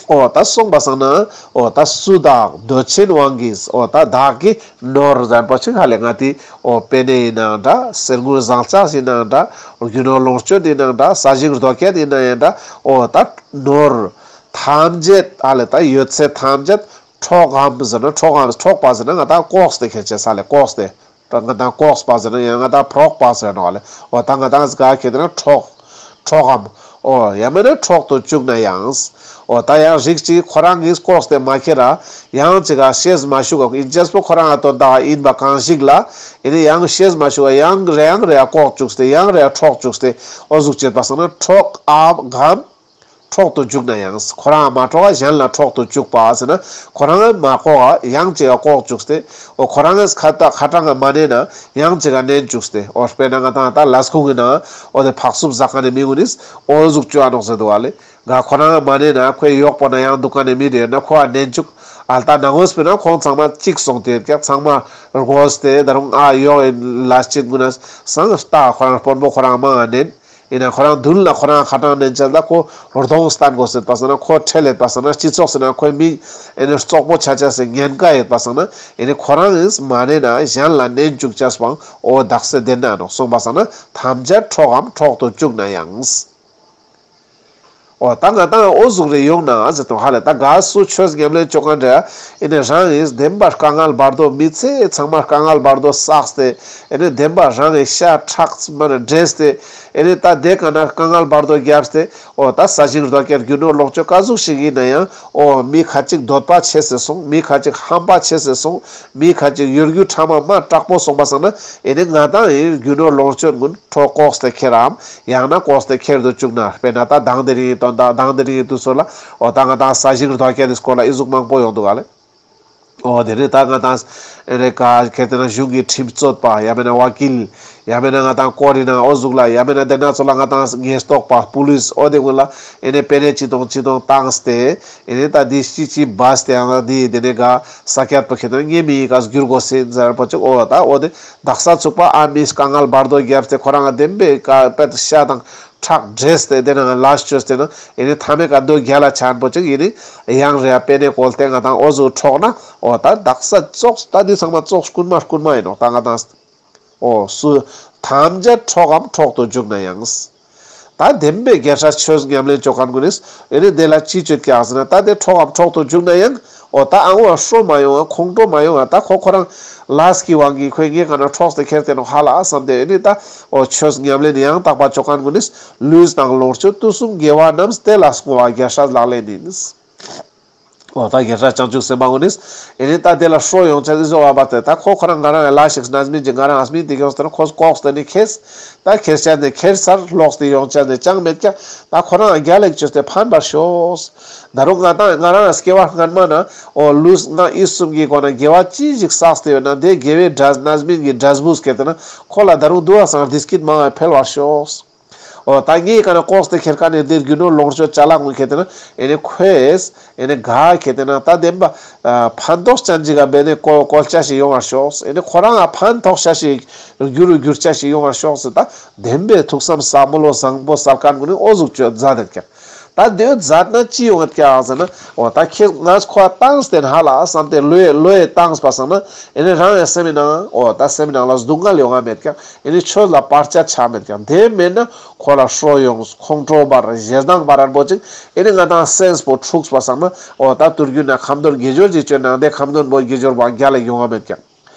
འོ་ད་གསུངས་པ་སང་ན། འོ་ད་སུ་དག་འདོད་ཆེན་དབང་གིས། འོ་ད་བདག་གི་ནོར་ཟེར་པ་ཅིག་ཧ་ལས་ང་དེ། འོ་པེ་ནེ་ཡིན་ནའང་འདྲ། གསེར་དངུལ་ཟངས་ལྕགས་ཡིན་ནའང་འདྲ། རྒྱུ་ནོར་ལོངས་སྤྱོད་ཡིན་ནའང་འདྲ། ས་ཞིང་རྡོ་སྐྱེད་ཡིན་ནའང་འདྲ། འོ་ད་ནོར་ཐམས་ཅད་ཧ་ལས་ད་ཡོད་ཚད་ཐམས་ཅད་འཕྲོག་གམ་ཟེར་ན། འཕྲོག་གམ་འཕྲོག་པ་ཟེར་ན་ང་ད་ལྐོག་སྟེ་ཁྱེར་ཆེ་ས་ལས་ལྐོག་སྟེ། ད་ང་དང་ལྐོག་པ་ཟེར་ན་ཡང་ང་དང་འཕྲོག་པ་ཟེར་ནོ་ལེ། འོ་ད་ང་དང་ག་ཁེ་དེ་ན་འཕྲོག་འཕྲོག་གམ། འོ་ཡང་མིན་ན་འཕྲོག་ཏུ་བཅུག་ན་ཡང་། འོ་ད་ཡང་རིགས་གཅིག་ཁོ་རང་གིས་ལྐོག་སྟེ་མ་ཁྱེར་ར། ཡང་གཅིག་ག་བཤད་མ་བཅུག་ག་ཨིན་ཅེས་པོ་ཁོ་རང་ང་དོན་དག་ཡིན་པ་གང་ཞིག་ལ། ཨེ་ནི་ཡང་བཤད་མ་བཅུག་ག་ཡང་རེ་ཡང་རེ་ཡ་ལྐོག་བཅུག་སྟེ་ཡང་རེ་ཡ་འཕྲོག་བཅུག་སྟེ། འོ་ཟུག་བྱེད་པ་སང་ན་འཕྲོག་གམ། འཕྲོག་ཏུ་བཅུག་ན་ཡང་། ཁོ་རང་མ་འཕྲོག་ག་གཞན་ལ་འཕྲོག་ཏུ་བཅུག་པ་ཟེར་ན། ཁོ་རང་མ་ལྐོག་ག་ཡང་ཅིག་ག་ལྐོག་བཅུག་སྟེ། འོ་ཁོ་རང་ཁ་ཏ་ཁ་གྲངས་ཀ་མ་ནས་ན་ཡང་ཅིག་ག་ནན་བཅུག་སྟེ། འོ་དཔེར་ན་ང་དང་ད་ལས་ཁུངས་ཀྱི་ནང་འོ་དེ་ཕག་སུབ་ཟ་ཁ་ནས་མི་གུན་ནིས་འོ་ཟུག་བཅོ་ཨ་ནོག་ཟེར་འདུག་བ་ལེ། ག་ཁོ་རང་མ་ནས་ན་ཁོའི་གཡོག་པོ་ན་ཡང་འདུག་ག་ནས་མི་དེ་ན་ཁོ་ཨ་ནན་བཅུག་ཨ་ལྟ་ན་ངོས་པས་ན་ཁོང་ཚང་མ་གཅིག་སོང་སྟེ་ཀྱག་ཚང་མ་རྒོས་ཏེ་ད་རུང་ཨ་གཡོག་ཡིན་ལ་སྐྱིད་གུན་ན་སང་ལྟ་ཁོ་རང་དཔོན་པོ་ཁོ་རང་མང་ང་ནན། ཡིན་ན་ཁོ་རང་མདུན་ལ་ཁོ་རང་ཁ་གྲངས་ནན་ཆ་ལ་ཁོ་རྡོང་སྟན་དགོས་ཟེར་པ་སང་ན། ཁོ་ཁྲེལ་ལེད་པ་སང་ན། སྤྱི་ཚོགས་ཟེར་ན་ཁོའི་མི་ཨེ་ནི་བཙོག་པོ་ཆ་ཆ་ཟེར་ཉེན་ཁ་ཡོད་པ་སང་ན། ཨེ་ནི་ཁོ་རང་ཡིན་མ་ནས་ན་གཞན་ལ་ནན་བཅུག་ཆ་སྤང་འོ་དག་སེ་བདེན་ན་ནོག་གསུངས་པ་སང་ན། ཐམས་ཅད་འཕྲོག་གམ་འཕྲོག་ཏུ་བཅུག་ན་ཡང་། འོ་ད་ང་དང་འོ་ཟུག་རེ་ཡོང་ན་ཟེར་དང་ཧ་ལས་ད་ག་སུ་ཆོས་ཉམས་ལེན་བཅོ་མཁན་རེད། ཨེ་ནི་རང་ཡིན་བདེན་པ་དཀའ་ངལ་བར་དོ་མི་ཚེ་ཚང་མ་དཀའ་ངལ་བར་དོ་བསགས་ཏེ། ཨེ་ནི་བདེན་པ་རང་གི་ཤ་ཁྲག་མ་ནི་འདྲེས་ཏེ། ཨེ་ནི་ད་དེ་ག་ན་དཀའ་ངལ་བར་དོ་བརྒྱབ་སྟེ། འོ་ད་ས་ཞིང་རྡོ་སྐྱེར་རྒྱུ་ནོར་ལོངས་སྤྱོད་ག་ཟུག་ཞིག་ཡིན་ན་ཡང་། འོ་མི་ཁ་ཅིག་འདོད་པ་ཆེ་སེ་སོང་། མི་ཁ་ཅིག་ཧམ་པ་ཆེ་སེ་སོང་། མི་ཁ་ཅིག་གཡོ་སྒྱུ་ཕྲ་མ་མ་དྲག་པོ་སོང་པ་སང་ན། ཨེ་ནི་ང་དང་ཡིན་རྒྱུ་ནོར་ལོངས་སྤྱོད་གུན་འཕྲོག་ལྐོག་སྟེ་ཁྱེར་རམ། ཡང་ན་ལྐོག་སྟེ་ཁྱེར་དུ་བཅུག་ན། དཔེར་ན་ད་དང་དེ་རིང་གི་དོན་དག་དང་དེ་རིང་གི་དུས་ཚོད་ལ། འོ་ད་ང་དང་ས་ཞིང་རྡོ་སྐྱེར་དེ་སྐོར་ལ་ཨི་ཟུག་མང་པོ་ཡོང་འདུག་ག་ལེ། འོ་དེ་ནི་ད་ང་དང་ཨེ་ནི་ག་ཁེ་དེ་ན་གཞུང་གི་ཁྲིམས་རྩོད་པ་ཡང་མིན་ན་ཝ་ཀིལ། ཡང་མིན་ན་ང་དང་ཀོ་རི་ན་འོ་ཟུག་ལ་ཡང་མིན་ན་དེ་ན་ཚོ་ལ་ང་དང་ཉེན་རྟོག་པ་པུ་ལིས་འོ་དེ་གུན་ལ་ཨེ་ནི་པེ་ནེ་ཅི་དང་ཅི་དང་བཏང་སྟེ། ཨེ་ནི་ད་འདི་ཤི་ཅི་བས་ཏེ་ཡང་འདི་དེ་ནི་ག་ས་ཁྱད་པོ་ཁེ་དེ་ན་ངེ་མི་ག་སྒྱུར་དགོས་སེ་ཟེར་པོ་ཅིག་འོ་ད་འོ་དེ། དག་ས་ཚུགས་པ་ཨ་མིས་དཀའ་ངལ་བར་དོ་བརྒྱབ་སྟེ་ཁོ་རང་ལ་བདེན་པའི་དཀའ་དཔེ་ཤ་དང་ཁྲག་འདྲེས་ཏེ་དེ་ནང་ལ་ལས་བཅོས་ཏེ་ན་ཨེ་ནི་མཐའ་མའི་ཀ་འདོད་རྒྱལ་ལ་ཆ་འབོ་ཅིག་ཡིན་ནི་ཡང་རེ་ཡ་པེ་ནེ་བཀོལ་ཏེ་ང་དང་འོ་ཟུག་འཕྲོག་ན། འོ་ད་དག་ས་ཙོགས་ད་འདི་ཚང་མ་ཙོགས་རྐུན་མ་རྐུན་མ་ཡིན་ནོག་ད་ང་དང་། འོ་སུ་ཐམས་ཅད་འཕྲོག་གམ་འཕྲོག་ཏུ་འཇུག་ན་ཡང་། ད་བདེན་པའི་རྒྱལ་སྲས་ཆོས་ཉམས་ལེན་བཅོ་མཁན་ཀུན་ནིས་ཨེ་ནི་དེ་ལ་ཅི་བཅོས་ཀྱག་ཟེར་ན། ད་དེ་འཕྲོག་གམ་འཕྲོག་ཏུ་འཇུག་ན་ཡང་། འོ་ད་ཨ་འོ་ཧྲོ་མ་ཡོང་ང་ཁོང་ཁྲོ་མ་ཡོང་ང་། ད་ཁོ་ཁོ་རང་ལས་ཀྱི་དབང་གིས་ཁོས་ངའི་ག་ན་འཕྲོག་སྟེ་ཁྱེར་ཏེ་ནོ་ཧ་ལ་བསམ་སྟེ། ཨེ་ནི་ད་འོ་ཆོས་ཉམས་ལེན་ཡང་དག་པ་བཅོ་མཁན་ཀུན་ནིས་ལུས་དང་ལོངས་སྤྱོད་དུས་གསུམ་དགེ་བ་རྣམས་དེ་ལ་བསྔོ་བ་རྒྱལ་སྲས་ལག་ལེན་ཡིན། འོ་ད་རྒྱལ་སྲས་བྱང་ཆུབ་སེམས་དཔའ་ཀུན་ནིས་ཨེ་ནི་ད་དེ་ལ་ཧྲོ་ཡོང་ཆ་ཨི་ཟོ་བ་བ་དེ། ད་ཁོ་ཁོ་རང་ང་རང་ལ་ཞིག་རྣམ་སྨིན་གྱི་ང་རང་ཨ་སྨིན་དེ་ཡོངས་ཏེ་ན་ཁོ་ལྐོག་སྟེ་ནི་ཁེས། ད་ཁེར་ཆ་ནས་ཁེར་སར་ལོག་སྟེ་ཡོང་ཆ་ནས་ཅང་མེད་ཀྱང་། ད་ཁོ་རང་རྒྱལ་ལེགས་བཅོས་ཏེ་ཕན་པར་ཤོག་ད་རུང་ང་དང་ང་རང་སྐྱེ་བ་སྔན་མ་ན་འོ་ལུས་ངག་ཡིད་གསུམ་གྱི་སྒོ་ན་དགེ་བ་ཅི་ཞིག་བསགས་ཏེ་ཡོད་ན། དེ་དགེ་བའི་འབྲས་རྣམ་སྨིན་གྱི་འབྲས་བུ་སྐྱེས་ཏེ་ན་ཁོ་ལ་ད་རུང་དུ་བ་སང་བདེ་སྐྱིད་མང་བ་འཕེལ་བར་ཤོག་འོ་ད་ངའི་ཀ་ན་ལྐོག་སྟེ་ཁྱེར་ཀ་ནས་དེ་རྒྱུ་ནོར་ལོངས་སྤྱོད་ཅ་ལག་ངོ་ཁྱེར་ཏེ་ན། ཨེ་ནི་ཁོས་ཨེ་ནི་ག་ཁྱེར་ཏེ་ན་ད་བདེན་པ་ཕན་ཐོགས་ཅན་ཅིག་ག་འབད་ནས་བཀོལ་བཀོལ་ཆ་ཞིག་ཡོང་བར་ཤོག་ཨེ་ནི་ཁོ་རང་ང་ཕན་ཐོགས་ཆ་ཞིག་རྒྱུ་རུ་འགྱུར་ཆ་ཞིག་ཡོང་བར་ཤོག་ཟེར། ད་བདེན་པའི་ཐུགས་བསམ་བསམ་བློ་བཟང་པོ་སལ་མཁན་ཀུན་ནི་འོ་ཟུག་བཅོས་མཛད་དེ་ཀྱང་། ད་དེ་མཛད་ན་ཅི་ཡོང་ངད་ཀྱང་ཟེར་ན། འོ་ད་ཁྱེད་ང་ཁོ་བཏང་སྟེ་ཧ་ལ་བསམ་སྟེ་ལོས་ལོས་བཏང་པ་སང་ན། ཨེ་ནི་རང་ཡང་སེམས་ནང་འོ་ད་སེམས་ནང་ལ་སྡུག་བསྔལ་ཡོང་ང་མེད་ཀྱང་། ཨེ་ནི་ཆོས་ལ་བར་ཆད་ཆགས་མེད་ཀྱང་། དེ་མེད་ན་ཁོ་ལ་ཧྲོ་ཡོང་ཁོང་ཁྲོ་འབར་ཞེ་སྡང་འབར་རན་པོ་ཅིག་ཨེ་ནི་ང་དང་སེམས་པོ་འཁྲུགས་པ་སང་ན། འོ་ད་དུར་རྒྱུ་ན་ཁ་འདོན་དགེ་སྦྱོར་ཅིག་བཅོས་ན་དེ་ཁ་འདོན་པོ་དགེ་སྦྱོར་བ་རྒྱལ་ལ་ཡོང་ང་མེད་ཀྱང་།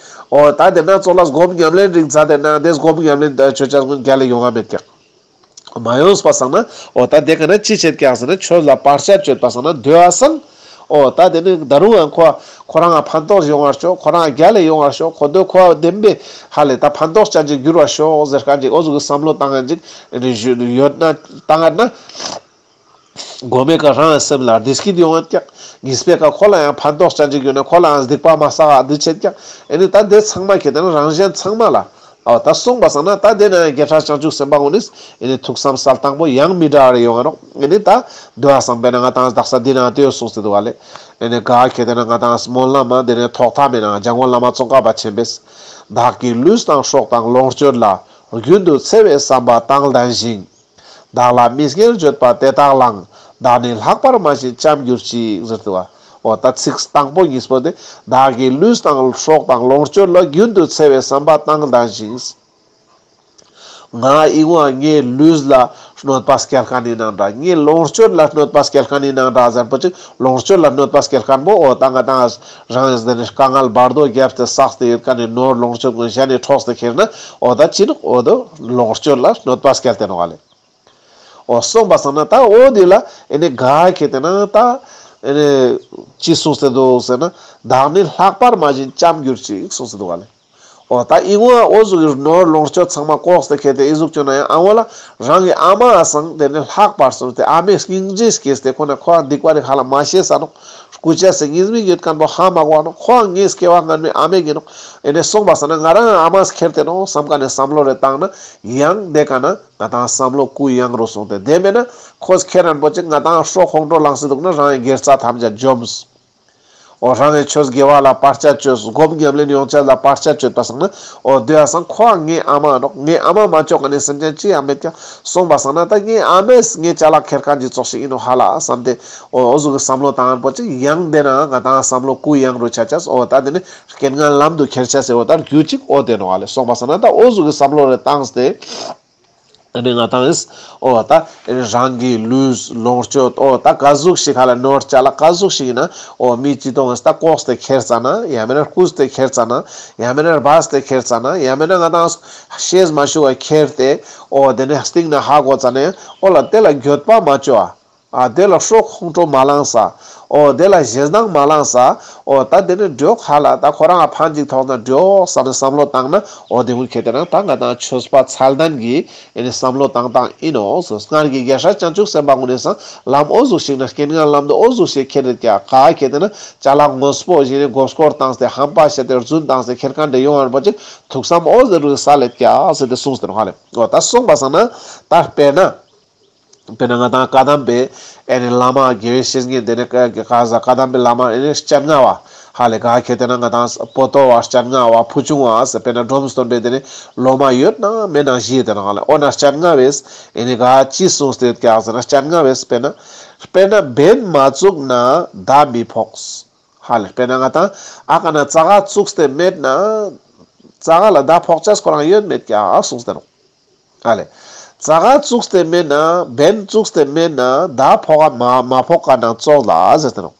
འོ་ད་དེ་ན་ཚོ་ལ་སྒོམ་ཉམས་ལེན་རིགས་མཛད་དེ་ན་དེ་སྒོམ་ཉམས་ལེན་ད་ཆོས་ཆ་ཀུན་རྒྱལ་ལ་ཡོང་ང་མེད་ཀྱང་། མ་ཡོངས་པ་སང་ན། འོ་ད་དེ་ག་ན་ཅི་བྱེད་ཀྱང་ཟེར་ན་ཆོས་ལ་བར་ཆད་གཅོད་པ་སང་ན་འདོད་པ་སང་། འོ་ད་དེ་ནི་ད་རུང་ཡང་ཁོ་ཁོ་རང་ང་ཕན་ཐོགས་ཡོང་བར་ཤོག་ཁོ་རང་རྒྱལ་ལ་ཡོང་བར་ཤོག་ཁོ་འདོད་ཁོ་བདེན་པའི་ཧ་ལས་ད་ཕན་ཐོགས་ཅན་ཅིག་འགྱུར་བར་ཤོག་ཟེར་མཁན་ཅིག་འོ་ཟུག་གི་བསམ་བློ་བཏང་མཁན་ཅིག་ཨེ་ནི་ཡོད་ན་བཏང་ན། གོ་མེད་ཀ་རང་སེམས་ལ་བདེ་སྐྱིད་ཡོང་བ་ཀྱང་། ངེས་པའི་ཀ་ཁོ་ལ་ཡང་ཕན་ཐོགས་ཅན་ཅིག་ཡོད་ན་ཁོ་ལའང་སྡིག་པ་མ་བསགས་ཨ་འདི་བྱེད་ཀྱང་། ཨེ་ནི་ད་འདི་ཚང་མ་ཁྱེད་དེ་ན་རང་གཞན་ཚང་མ་ལ། འོ་ད་གསུངས་པ་སང་ན་ད་དེ་ན་ཡང་རྒྱལ་སྲས་བྱང་ཆུབ་སེམས་དཔའ་ཀུན་ནིས་ཨེ་ནི་ཐུགས་བསམ་གསལ་དང་པོ་ཡང་མི་འདྲ་བ་རེ་ཡོང་ང་ནོག་ཨེ་ནི་ད་འདོད་པ་སང་པས་ན་ང་དང་དག་ས་འདི་ན་དེ་ཡོད་གསུངས་ཏེ་འདུག་བ་ལེ། ཨེ་ནི་ག་ཁྱེད་དེ་ན་ང་དང་སྨོན་ལམ་མ་དེ་ནས་ཐོག་མཐའ་མེད་ན་འཇམ་མགོན་བླ་མ་ཙོང་ཁ་པ་ཆེན་པོས། བདག་གི་ལུས་དང་སྲོག་དང་ལོངས་སྤྱོད་ལ། རྒྱུན་དུ་འཚེ་བའི་བསམ་པ་བཏང་ལྡན་ཞིང་། བདག་ལ་མི་སྙན་བརྗོད་པ་དེ་དག་ལའང་ བདག་ནི་ལྷག་པར་སྨྲ་ཞིང་འཇམ་གྱུར་ཅིག་ཟེར་དུ་བ། འོ་ད་ཚིག་དང་པོ་གཉིས་པོ་དེ། བདག་གི་ལུས་དང་སྲོག་དང་ལོངས་སྤྱོད་ལ་རྒྱུན་དུ་འཚེ་བའི་བསམ་པ་བཏང་བཏང་ཞིང་། ང་ཨི་ཝ་ངའི་ལུས་ལ་གནོད་པ་སྐྱེལ་མཁན་ཡིན་ནའང་འདྲ། ངའི་ལོངས་སྤྱོད་ལ་གནོད་པ་སྐྱེལ་མཁན་ཡིན་ནའང་འདྲ་ཟེར་པོ་ཅིག་ལོངས་སྤྱོད་ལ་གནོད་པ་སྐྱེལ་མཁན་པོ་འོ་ད་ང་དང་རང་ཡིན་ཟེར་ནས་དཀའ་ངལ་བར་དོ་བརྒྱབ་སྟེ་བསགས་ཏེ་ཡོད་མཁན་ནི་ནོར་ལོངས་སྤྱོད་ཀུན་གཞན་ནས་འཕྲོགས་ཏེ་ཁྱེར་ན། འོ་ད་ཅི་ནོག་འོ་ད་ལོངས་སྤྱོད་ལ་གནོད་པ་སྐྱེལ་ཏེ་ནོག་ཨ་ལེ། འོ་སོང་པ་སང་ན་ད་འོ་དེ་ལ་ཨེ་ནི་ག་ཁེ་དེ་ན་ད་ཨེ་ནི་ཅི་གསུངས་ཏེ་འདུག་ཟེར་ན། བདག་ནི་ལྷག་པར་སྨྲ་ཞིང་འཇམ་གྱུར་ཅིག་གསུངས་ཏེ་འདུག་ག་ལེ། འོ་ད་ཨི་ཝ་འོ་ཟུག་གི་ནོར་ལོངས་སྤྱོད་ཚང་མ་ལྐོག་སྟེ་ཁེ་དེ་ཨི་ཟུག་བཅོ་ན་ཡང་ཨ་འོ་ལ་རང་གི་ཨ་མ་སང་དེ་ནི་ལྷག་པར་སོང་སྟེ་ཨ་མའི་སྙིང་རྗེ་སྐྱེས་ཏེ་ཁོ་ན་ཁོ་སྡིག་པ་རིག་ཧ་ལ་མ་ཤེས་ས་ནོག་སྐུ་ཅག་སེ་ཉིས་མི་ཡོད་མཁན་པོ་ཧ་མ་གོ་བ་ནོག་ཁོ་ངའི་སྐྱེ་བ་སྔན་མའི་ཨ་མའི་གི་ནོག་ཨེ་ནི་སོང་པ་སང་ན་ང་རང་ཨ་མ་ཁྱེར་ཏེ་ནོག་བསམ་མཁན་ནི་བསམ་བློ་རེ་བཏང་ན་ཡང་དེ་ག་ན། ང་དང་བསམ་བློ་གུ་ཡངས་རུ་སོང་སྟེ་བདེན་པས་ན་ཁོས་ཁྱེད་རང་པོ་ཅིག་ང་དང་སྲོག་ཁོང་ཁྲོ་ལངས་སྲིད་འདུག་ན་རང་གི་དགེ་རྩ་ཐམས་ཅད་འཇོམས། འོ་རང་གི་ཆོས་དགེ་བ་ལ་བར་ཆད་གཅོད། སྒོམ་ཉམས་ལེན་ཡོང་ཆ་ལ་བར་ཆད་གཅོད་པ་སང་ན། འོ་དེ་ཡ་སང་ཁོ་ངའི་ཨ་མ་ནོག་ངའི་ཨ་མ་མ་ཆོག་ག་ནས་སེམས་ཅན་ཅི་ཡང་མེད་ཀྱང་སོང་པ་སང་ན་ད་ངའི་ཨ་མས་ངའི་ཅ་ལག་ཁྱེར་མཁན་གྱི་ཙོག་ཞིག་ཡིན་ནོ་ཧ་ལ་བསམ་སྟེ། འོ་འོ་ཟུག་གི་བསམ་བློ་བཏང་པོ་ཅིག་ཡང་དེ་ན་ང་དང་བསམ་བློ་གུ་ཡངས་རུ་ཆ་ཆ། འོ་ད་དེ་ནི་རྐྱེན་ངན་ལམ་དུ་ཁྱེར་ཆ་ཟེར་འོ་ད་རྒྱུ་གཅིག་འོ་དེ་ནོ་ཧ་ལེ། སོང་པ་སང་ན་ད་འོ་ཟུག་གི་བསམ་བློ་རེ་བཏང་སྟེ། ཨ་ནི་ང་དང་ཨིས་འོ་ད་ཨ་ནི་རང་གི་ལུས་ལོངས་སྤྱོད་འོ་ད་ག་ཟུག་ཞིག་ཧ་ལ་ནོར་ཅ་ལག་ག་ཟུག་ཞིག་ཡིན་ན་འོ་མི་ཅི་ཏོང་ཨིས་ད་ལྐོག་སྟེ་ཁྱེར་ཙ་ན་ཡང་མིན་ན་རྐུས་ཏེ་ཁྱེར་ཙ་ན་ཡང་མིན་ན་སྦས་ཏེ་ཁྱེར་ཙ་ན་ཡང་མིན་ན་ང་དང་ཤེས་མ་ཞུ་བ་ཁྱེར་ཏེ་འོ་དེ་ནས་སྟེང་ན་ཧ་གོ་ཙ་ནས་འོ་ལ་དེ་ལ་འགྱོད་པ་མ་བཅོ་བ། ཨ་དེ་ལ་སྲོག་ཁོང་ཁྲོ་མ་ལངས་ས། འོ་དེ་ལ་ཞེ་སྡང་མ་ལངས་ས། འོ་ད་དེ་ནི་འགྲོ་ཧ་ལ་ད་ཁོ་རང་ཕན་ཅིག་ཐོགས་ན་འགྲོ་བསམ་ནས་བསམ་བློ་བཏང་ན་འོ་དེ་ངུ་ཁེ་དེ་ན་ད་ང་དང་ཆོས་པ་ཚད་ལྡན་གྱི་ཨེ་ནི་བསམ་བློ་བཏང་སྟངས་ཡིན་ནོ། སྔར་གྱི་རྒྱལ་སྲས་བྱང་ཆུབ་སེམས་དཔའ་ངུ་ནས་སང་ལམ་འོ་ཟུག་ཞིག་ན་རྐྱེན་ངན་ལམ་དུ་འོ་ཟུག་ཞིག་ཁེ་རེད་ཀྱ་ག་ཁེ་དེ་ན་ཅ་ལག་དངོས་པོ་ཞིག་ནས་མགོ་སྐོར་བཏང་སྟེ་ཧམ་པ་བྱས་ཏེ་རྫུན་བཏང་སྟེ་ཁེར་ཁ་འདྲེ་ཡོང་བར་པོ་ཅིག་ཐུགས་བསམ་འོ་ཟེར་རུ་ས་ལེད་ཀྱ་ཟེར་ཏེ་གསུངས་ཏེ་ནོ་ཧ་ལེ། འོ་ད་གསུངས་པ་སང་ན་ད་དཔེར་ན། དཔེར་ན་ང་དང་བཀའ་གདམས་པའི་ཨེ་ནི་བླ་མ་དགེ་བའི་བཤེས་གཉེན་དེ་ནི་ཀ་ཀ་ཟ་བཀའ་གདམས་པའི་བླ་མ་ཨེ་ནི་སྤྱན་སྔ་བ་ཧ་ལས་ག་ཁེ་དེ་ན་ང་དང་པོ་ཏོ་བ་སྤྱན་སྔ་བ་ཕུ་ཆུང་བ་ཟེར་དཔེར་ན་འབྲོམ་སྟོན་པའི་དེ་ནི་སློབ་མ་ཡོད་ན་མེད་ན་བཞི་དེ་ན་ཧ་ལས་འོ་ན་སྤྱན་སྔ་བས་ཨེ་ནི་ག་ཅི་གསུངས་ཏེ་ཡོད་ཀྱག་ཟེར་ན་སྤྱན་སྔ་བས་དཔེར་ན་དཔེར་ན་འབེན་མ་བཙུགས་ན་མདའ་མི་ཕོག་ཧ་ལས་དཔེར་ན་ང་དང་ཨ་ཀ་ན་ཙ་ག་བཙུགས་ཏེ་མེད་ན་ཙ་ག་ལ་མདའ་ཕོག་ཅས་ཁོ་རང་ཡོད་མེད་ཀྱག་གསུངས་ཏེ་ནོ། ཨ་ལེ། ཙ་ག་བཙུགས་ཏེ་མེད་ན་འབེན་བཙུགས་ཏེ་མེད་ན་མདའ་ཕོག་ག་མ་མ་ཕོག་ག་ནང་ཙོག་ལ་ཟེར་ཏེ་ནོ།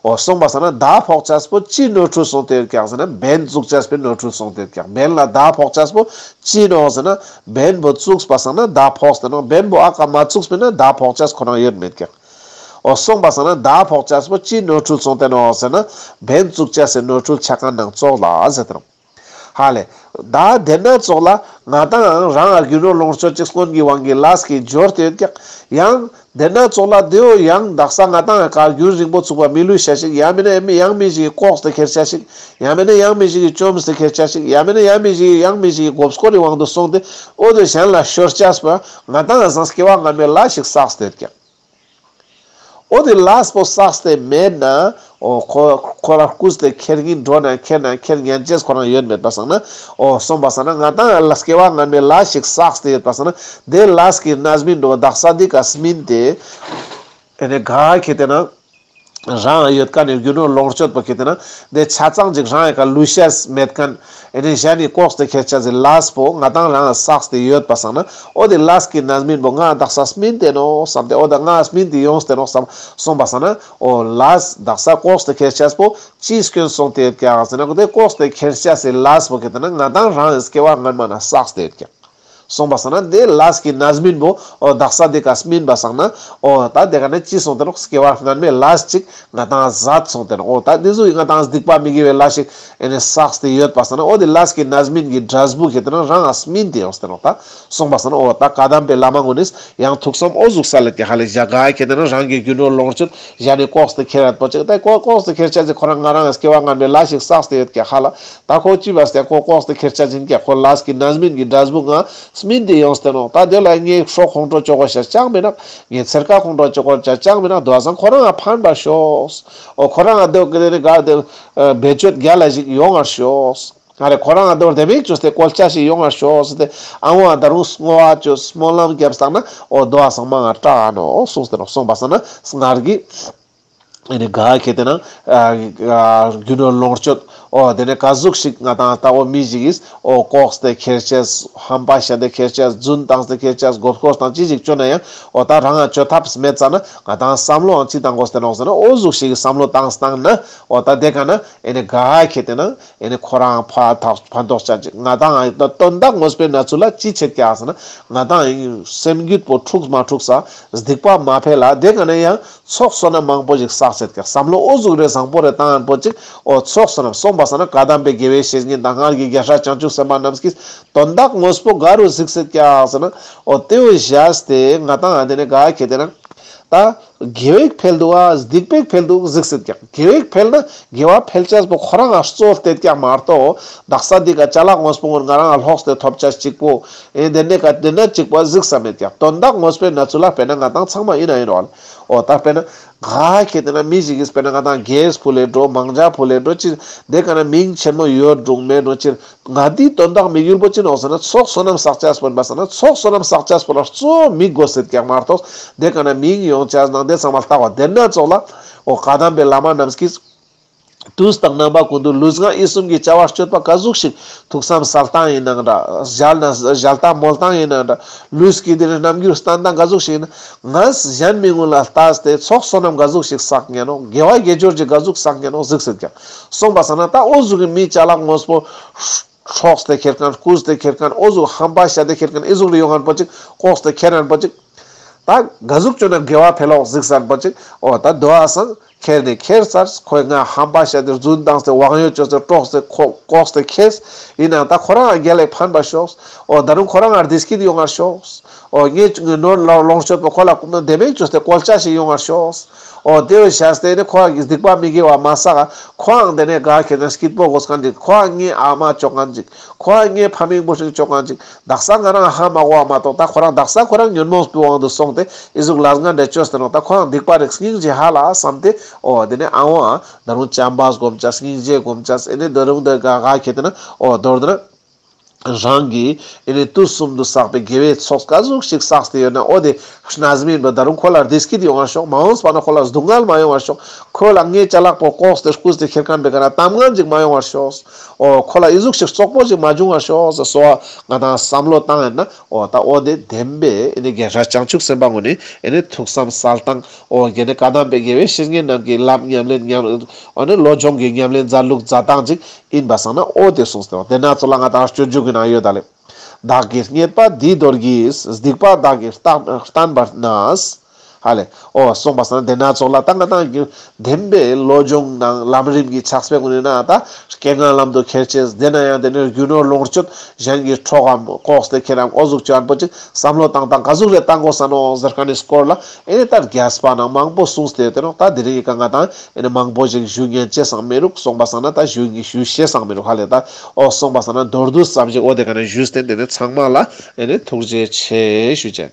འོ་སོང་པ་སང་ན་མདའ་ཕོག་ཅས་པོ་ཅི་ནོར་འཁྲུལ་སོང་སྟེ་ཡོད་ཀྱག་ཟེར་ན་འབེན་བཙུགས་ཅས་པོ་ནོར་འཁྲུལ་སོང་སྟེ་ཡོད་ཀྱག་འབེན་ལ་མདའ་ཕོག་ཅས་པོ་ཅི་ནོ་ཟེར་ན་འབེན་པོ་བཙུགས་པ་སང་ན་མདའ་ཕོག་སྟེ་ནོ། འབེན་པོ་ཨ་ཀ་མ་བཙུགས་པས་ན་མདའ་ཕོག་ཅས་ཁོ་རང་ཡོད་མེད་ཀྱག་འོ་སོང་པ་སང་ན་མདའ་ཕོག་ཅས་པོ་ཅི་ནོར་འཁྲུལ་སོང་སྟེ་ནོ་ཟེར་ན་འབེན་བཙུགས་ཅས་སི་ནོར་འཁྲུལ་ཆ་ག་ནང་ཙོག་ལ་ཟེར་ཏེ་ནོ། ཧ་ལས། ད་དེ་ན་ཙོག་ལ་ང་དང་རང་ཨ་རྒྱུ་ནོར་ལོངས་སྤྱོད་ཅིག་སྔོན་གྱི་དབང་གིས་ལས་ཀྱི་འབྱོར་ཏེ་ཡོད་ཀྱག་ཡང་དེ་ན་ཙོག་ལ་དེའོ་ཡང་དག་ས་ང་དང་ཀ་རྒྱུན་རིང་པོ་ཚུགས་པ་མི་ལུས་བྱ་ཞིག་ཡང་མིན་ན་ཡང་མི་ཞིག་ལྐོག་སྟེ་ཁྱེར་བྱ་ཞིག་ཡང་མིན་ན་ཡང་མི་ཞིག་གིས་བཅོམ་སྟེ་ཁྱེར་བྱ་ཞིག་ཡང་མིན་ན་ཡང་མི་ཞིག་ཡང་མི་ཞིག་གིས་མགོ་སྐོར་གྱི་དབང་དུ་སོང་སྟེ་འོ་དེ་གཞན་ལ་ཤོར་བྱས་པ་ང་དང་ཨ་སང་སྐྱེ་བ་སྔ་མའི་ལས་ཞིག་བསགས་ཏེ་ཡོད་ཀྱག་འོ་དེ་ལས་པོ་བསགས་ཏེ་མེད་ན། འོ་ཁོ་ཁོ་ར་རྐུས་ཏེ་ཁྱེར་གིན་འགྲོ་ན་ཁྱེར་ན་ཁྱེར་ཉན་ཅེས་ཁོ་རང་ཡོད་མེད་པ་སང་ན། འོ་སོང་པ་སང་ན་ང་དང་ལ་སྐྱེ་བ་སྔ་མའི་ལས་ཤིག་བསགས་ཏེ་ཡོད་པ་སང་ན། དེ་ལས་ཀྱི་རྣམ་སྨིན་འགྲོ་དག་ས་འདི་ཀ་སྨིན་ཏེ། ཨེ་ནི་ག་ཁེ་དེ་ན། རང་ཡོད་ཀ་ནས་རྒྱུ་ནོར་ལོངས་སྤྱོད་པོ་ཁེ་དེ་ན། དེ་ཆ་ཚང་ཅིག་རང་ཡོད་ཀ་ལུས་ཤེས་མེད་མཁན། ཨེ་ནི་གཞན་ནི་ལྐོག་སྟེ་ཁྱེར་ཆ་ཟེར་ལས་པོ་ང་དང་རང་བསགས་ཏེ་ཡོད་པ་སང་ན། འོ་དེ་ལས་ཀྱི་རྣམ་སྨིན་པོ་ང་དག་ས་སྨིན་ཏེ་ནོ་བསམ་སྟེ་འོ་ད་ང་སྨིན་ཏེ་ཡོངས་ཏེ་ནོ་བསམ་སོང་པ་སང་ན། འོ་ལས་དག་ས་ལྐོག་སྟེ་ཁྱེར་ཆ་པོ་ཅིའི་སྐྱོན་སོང་སྟེ་ཡོད་ཀྱག་ཟེར་ན་འོ་དེ་ལྐོག་སྟེ་ཁྱེར་ཆ་ཟེར་ལས་པོ་ཁེ་དེ་ན་ང་དང་རང་སྐྱེ་བ་སྔན་མ་ན་བསགས་ཏེ་ཡོད་ཀྱག་སོང་པ་སང་ན་དེ་ལས་ཀྱི་རྣམ་སྨིན་པོ་འོ་དག་ས་དེ་ཀ་སྨིན་པ་སང་ན་འོ་ད་དེ་ཀ་ནས་ཅི་སོང་སྟེ་ནོ་སྐྱེ་བ་སྔན་མའི་ལས་ཅིག་ང་དང་ཟད་སོང་སྟེ་ནོ། འོ་ད་དེ་ཚོ་ཡི་ང་དང་སྡིག་པ་མི་དགེ་བའི་ལས་ཤིག་ཨེ་ནས་བསགས་ཏེ་ཡོད་པ་སང་ན་འོ་དེ་ལས་ཀྱི་རྣམ་སྨིན་གྱི་འབྲས་བུ་ཁེ་དེ་ན་རང་ང་སྨིན་ཏེ་ཡོངས་ཏེ་ནོ། ད་སོང་པ་སང་ན་འོ་ད་བཀའ་གདམས་པའི་བླ་མ་ངོ་ནས་ཡང་ཐུགས་བསམ་འོ་ཟུག་ས་ལེད་ཀྱི་ཧ་ལས་བཞག་ག་ཁེ་དེ་ན་རང་གི་རྒྱུ་ནོར་ལོངས་སྤྱོད་གཞན་ནི་ལྐོག་སྟེ་ཁྱེར་ཡོད་པོ་ཅིག་ད་ལྐོག་ལྐོག་སྟེ་ཁྱེར་ཆ་ཟེར་ཁོ་རང་ང་རང་ང་སྐྱེ་བ་སྔན་མའི་ལས་ཤིག་བསགས་ཏེ་ཡོད་ཀྱི་ཧ་ལ། ད་ཁོ་ཅི་བས་ཏེ་ཁོ་ལྐོག་སྟེ་ཁྱེར་ཆ་ཅིན་ཀྱ་ཁོ་ལས་ཀྱི་རྣམ་སྨིན་གྱི་འབྲས་བུ་ང་སྨིན་ཏེ་ཡོངས་ཏེ་ནོ། ད་དེ་ལ་ངའི་སྲོག་ཁོང་ཁྲོ་ཅོ་གོ་ཤ་ཅང་མི་ནག་ངའི་ཚེར་ཁ་ཁོང་ཁྲོ་ཅོ་གོ་ཅ་ཅང་མི་ནག་དོ་བ་སང་ཁོ་རང་ང་ཕན་པ་ཤོག་འོ་ཁོ་རང་ང་དེ་གི་དེ་ནི་ག་དེ་བེད་སྤྱོད་རྒྱ་ལ་ཞིག་ཡོང་ངར་ཤོག་ང་རེ་ཁོ་རང་ང་དོར་དེ་མིག་བཅོས་ཏེ་བཀོལ་ཆ་ཞིག་ཡོང་བར་ཤོག་ཟེར་ཏེ། ཨ་འོ་ད་རུང་བསྔོ་བ་བཅོས་སྨོན་ལམ་བརྒྱབ་བསགས་ན་འོ་དོ་བ་ཚང་མ་ང་སྐྲག་ཨ་ནོ་གསུངས་ཏེ་ནོ། གསུངས་པ་སང་ན་སྔར་གྱི་ཨེ་ནི་ག་ཁེ་ཏེ་ན་རྒྱུ་ནོར་ལོངས་སྤྱོད། འོ་དེ་ནས་ག་ཟུག་ཞིག་ང་དང་ལྟ་བུ་མི་ཞིག་གིས་འོ་ལྐོག་སྟེ་ཁྱེར་ཆས། ཧམ་པ་བཤད་དེ་ཁྱེར་ཆས། རྫུན་བཏང་སྟེ་ཁྱེར་ཆས། མགོ་སྐོར་དང་ཅི་ཞིག་བཅོ་ན་ཡང་འོ་ད་རང་ང་བཅོ་ཐབས་མེད་ཙ་ན་ང་དང་བསམ་བློའང་ཅི་བཏང་དགོས་ཟེར་ནོག་ཟེར་ན། འོ་ཟུག་ཞིག་གིས་བསམ་བློ་བཏང་བཏང་ན་འོ་ད་དེ་ག་ན་ཨེ་ནི་ག་ཁེ་ཏེ་ན་ཨེ་ནི་ཁོ་རང་ཕ་ཐག་ཕན་ཐོགས་ཅན་ཅིག་ང་དང་ཨེ་ད་དོན་དག་ངོས་པོའི་གནས་ཚུལ་ལ་ཅི་བྱེད་ཀྱག་ཟེར་ན། ང་དང་ཨེ་སེམས་རྒྱུད་པོ་འཁྲུགས་མ་འཁྲུགས་ས་སྡིག་པ་མ་འཕེལ་ལ་དེ་ག་ན་ཡང་ཚོགས་བསོད་ནམས་མང་པོ་ཞིག་བསགས་ཚད་ཀྱང་བསམ་བློ་འོ་ཟུག་རེ་བཟང་པོ་རེ་བཏང་ཡང་པོ་ཅིག་འོ་ཚོགས་བསོད་ནམས། སོང་པ་སང་ན་བཀའ་གདམས་པའི་དགེ་བའི་བཤེས་གཉེན་དང་སྔར་གྱི་རྒྱལ་སྲས་བྱང་ཆུབ་སེམས་དཔའ་རྣམས་ཀྱིས་དོན་དག་དངོས་པོ་ག་རུ་གཟིགས་ཚད་ཀྱང་ཟེར་ན། འོ་དེ་བས་བཞག་སྟེ་ང་དང་ཨ་དེ་ནས་ག་ཁེ་ཏེ་ན་ད་དགེ་བས་འཕེལ་འདུག་ཨ་སྡིག་པས་འཕེལ་འདུག་གཟིགས་ཚད་ཀྱང་། དགེ་བས་འཕེལ་ན་དགེ་བ་འཕེལ་ཆས་པོ་ཁོ་རང་ང་གཙོ་བསྟེན་ཀྱང་མ་གཏོགས། དག་ས་འདི་ག་ཅ་ལག་དངོས་པོ་ངོར་ང་རང་ལ་ལྷོག་སྟེ་ཐོབ་ཆས་གཅིག་པོ། ཨེ་དེ་ནས་ག་དེ་ན་གཅིག་པོ་གཟིགས་ས་མེད་ཀྱང་། དོན་དག་དངོས་པོའི་གནས་ཚུལ་ལ་དཔེར་ན་ང་དང་ཚང་མ་ཡིན་ན་ཡིན་རོགས། འོ་ད་དཔེར་ན། ག་ཁེ་ཏེ་ན་མི་ཞིག་གིས་དཔེར་ན་ང་དང་རྒྱས་ཕུལ་ལེ་འགྲོ། མང་ཇ་ཕུལ་ལེ་འགྲོ། ཅི་དེ་ག་ན་མིང་ཆེན་མོ་ཡོད་འགྲོ་མེད་འགྲོ། ཅི་ང་དེའི་དོན་དག་དམིགས་ཡུལ་པོ་ཅི་ནོག་ཟེར་ན་ཚོགས་བསོད་ནམས་བསགས་ཆས་པོ་ཡིན་པ་སང་ན། ཚོགས་བསོད་ནམས་བསགས་ཆས་པོ་ལ་གཙོ་བོ་མི་དགོས་ཟེར་ཀྱང་མ་གཏོགས། དེ་ག་ན་མིང་ཡོང་ཆས་ནང་དེ་ཚང་མ་ལྟ་བ་དེ་ན་ཙོགས་ལ། འོ་བཀའ་གདམས་པའི་བླ་མ་རྣམས་ཀྱིས། དུས་དང་རྣམ་པ་ཀུན་ཏུ་ལུས་ངག་ཡིད་གསུམ་གྱི་བྱ་བ་སྤྱོད་པ་ག་ཟུག་ཞིག་ཐུགས་བསམ་གསལ་སྟངས་ཡིན་ནའང་འདྲ། ཞལ་ན་ཞལ་ལྟ་མོལ་སྟངས་ཡིན་ནའང་འདྲ། ལུས་ཀྱི་དེ་ནས་རྣམ་འགྱུར་བསྟན་སྟངས་ག་ཟུག་ཞིག་ཡིན་ན། ང་གཞན་མི་ངོ་ལ་ལྟ་སྟེ་ཚོགས་བསོད་ནམས་ག་ཟུག་ཞིག་བསགས་ཉན་ནོ། དགེ་བ་དགེ་སྦྱོར་གྱི་ག་ཟུག་བསགས་ཉན་ནོ་གཟིགས་ཟེར་ཀྱང་། སོང་པ་སང་ན་ད་འོ་ཟུག་གི་མི་ཅ་ལག་དངོས་པོ་འཕྲོགས་ཏེ་ཁྱེར་མཁན། རྐུས་ཏེ་ཁྱེར་མཁན། འོ་ཟུག་ཧམ་པ་བཤད་དེ་ཁྱེར་མཁན་ཨི་ཟུག་རེ་ཡོང་མཁན་པོ་ཅིག་ལྐོག་སྟེ་ཁྱེར་མཁན་པོ་ཅིག་ད་ག་ཟུག་བཅོས་ན་དགེ་བ་འཕེལ་ལོག་གཟིགས་ས་པོ་ཅིག་འོ་ད་དོ་བ་སང་ཁྱེར་ནས་ཁྱེར་ཚར། ཁོས་ང་ཧམ་པ་བཤད་དེ་རྫུན་བཏང་སྟེ་དབང་ཡོད་བཅོས་ཏེ་དཀྲོགས་ཏེ་ཁོ་ལྐོག་སྟེ་ཁྱེར། ཡིན་ནའང་ད་ཁོ་རང་ང་རྒྱལ་ལ་ཕན་པ་ཤོག་འོ་ད་རུང་ཁོ་རང་ང་བདེ་སྐྱིད་ཡོང་བར་ཤོག་འོ་ངས་ངའི་ནོར་ལོངས་སྤྱོད་པོ་ཁོ་ལ་བདེ་མོ་བཅོས་ཏེ་བཀོལ་ཆ་ཞིག་ཡོང་བར་ཤོག་འོ་དེ་བས་བྱས་ཏེ་ནི་ཁོ་རང་གི་སྡིག་པ་མི་དགེ་བ་མ་བསགས། ཁོའང་དེ་ནས་ག་ཁེ་ཏེ་སྐྱིད་པོ་དགོས་མཁན་ཅིག་ཁོའང་ངའི་ཨ་མ་བཅོ་མཁན་ཅིག་ཁོའང་ངའི་ཕ་མིང་པོ་ཞིག་བཅོ་མཁན་ཅིག་དག་ས་ང་རང་ཧ་མ་གོ་བ་མ་གཏོགས། ད་ཁོ་རང་དག་ས་ཁོ་རང་ཉོན་མོངས་པའི་དབང་དུ་སོང་སྟེ་ཨི་ཟུག་ལས་ངན་འདྲ་བཅོས་ཏེ་ནོ། ད་ཁོ་རང་སྡིག་པ་རིགས་སྙིང་རྗེ་ཧ་ལ་བསམ་སྟེ། འོ་དེ་ནས་ཨ་འོ་ཨ་ད་རུང་བྱམས་པ་སྒོམ་ཆས། སྙིང་རྗེ་སྒོམ་ཆས། ཨེ་ནས་ད་རུང་དེ་ག་ག་ཁེ་ཏེ་ན་འོ་མདོར་བསྡུ་ན། རང་གིས་ཨེ་ནས་དུས་གསུམ་དུ་བསགས་པའི་དགེ་བའི་ཚོགས་ག་ཟུག་ཞིག་བསགས་ཏེ་ཡོད་ན། འོ་དེ་རྣམ་སྨིན་པ་ད་རུང་ཁོ་ལ་བདེ་སྐྱིད་ཡོང་བར་ཤོག་མ་འོངས་པ་ན་ཁོ་ལ་སྡུག་བསྔལ་མ་ཡོང་བར་ཤོག་ཁོ་ལ་ངའི་ཅ་ལག་པོ་ལྐོག་སྟེ་རྐུས་ཏེ་ཁྱེར་མཁན་པའི་ག་ན་གཏམ་ངན་ཅིག་མ་ཡོང་བར་ཤོག་འོ་ཁོ་ལ་ཨི་ཟུག་ཞིག་བཙོག་པོ་ཞིག་མ་བྱུང་བར་ཤོག་ཟེར་སོ་བ་ང་དང་བསམ་བློ་བཏང་ཡོད་ན། འོ་ད་འོ་དེ་བདེན་པའི་ཨེ་ནི་རྒྱལ་སྲས་བྱང་ཆུབ་སེམས་དཔའ་ངོ་ནས་ཨེ་ནི་ཐུགས་བསམ་གསལ་སྟངས། འོ་དགེ་འདུན་བཀའ་གདམས་པའི་དགེ་བའི་བཤེས་གཉེན་རྣམས་ཀྱིས་ལམ་ཉམས་ལེན་ཉམས། འོ་ནི་བློ་སྦྱོང་གི་ཉམས་ལེན་མཛད་ལུགས་མཛད་སྟངས་ཅིག་ཡིན་པ་སང་ན་འོ་དེ་གསུངས་ཏེ། དེ་ན་ཚོ་ལ་ང་དང་སྤྱོད་འཇུག་གི་ནང་ཡོད་ད་ལེ། བདག་གིས་རྙེད་པ་འདིའི་མདོ་གིས། སྡིག་པ་བདག་གིས་བརྟན་བརྟན་པར་གནས། ཧ་ལེ། འོ་གསུངས་པ་སང་དེ་ན་ཚོགས་ལ་ད་ང་དང་གི་བདེན་པའི་བློ་སྦྱོང་ནང་ལམ་རིམ་གྱི་ཕྱག་དཔེ་ཀུན་ནི་ན་ད་རྐྱེན་ངན་ལམ་དུ་ཁྱེར་ཆེས། དེ་ན་ཡང་དེ་ནས་རྒྱུ་ནོར་ལོངས་སྤྱོད་གཞན་གྱིས་འཕྲོག་གམ་ལྐོག་སྟེ་ཁྱེར་རམ་འོ་ཟུག་བྱོན་པོ་ཅིག་བསམ་བློ་བཏང་སྟངས་ག་ཟུག་རེ་བཏང་དགོས་ས་ནོ་ཟེར་མཁན་ནི་སྐོར་ལ་ཨེ་ནི་ད་རྒྱས་པ་ནང་མང་པོ་གསུངས་ཏེ་ཡོད་དེ་ནོ། ད་དེ་རིང་གི་ཀ་ང་དང་ཨེ་ནི་མང་པོ་ཞིག་ཞུ་ཉན་ཅེས་སང་མི་རུག་གསུངས་པ་སང་ན་ད་ཞུ་ཉན་ཞུ་ཤེས་སང་མི་རུག་ཧ་ལེ། ད་འོ་གསུངས་པ་སང་ན་མདོར་བསྡུས་ཙམ་ཞིག་འོ་དེ་ཀ་ནས་ཞུས་ཏེ་དེ་ནས་ཚང་མ་ལ་ཨེ་ནི་ཐུགས་རྗེ་ཆེ་ཞུ་ཅེས།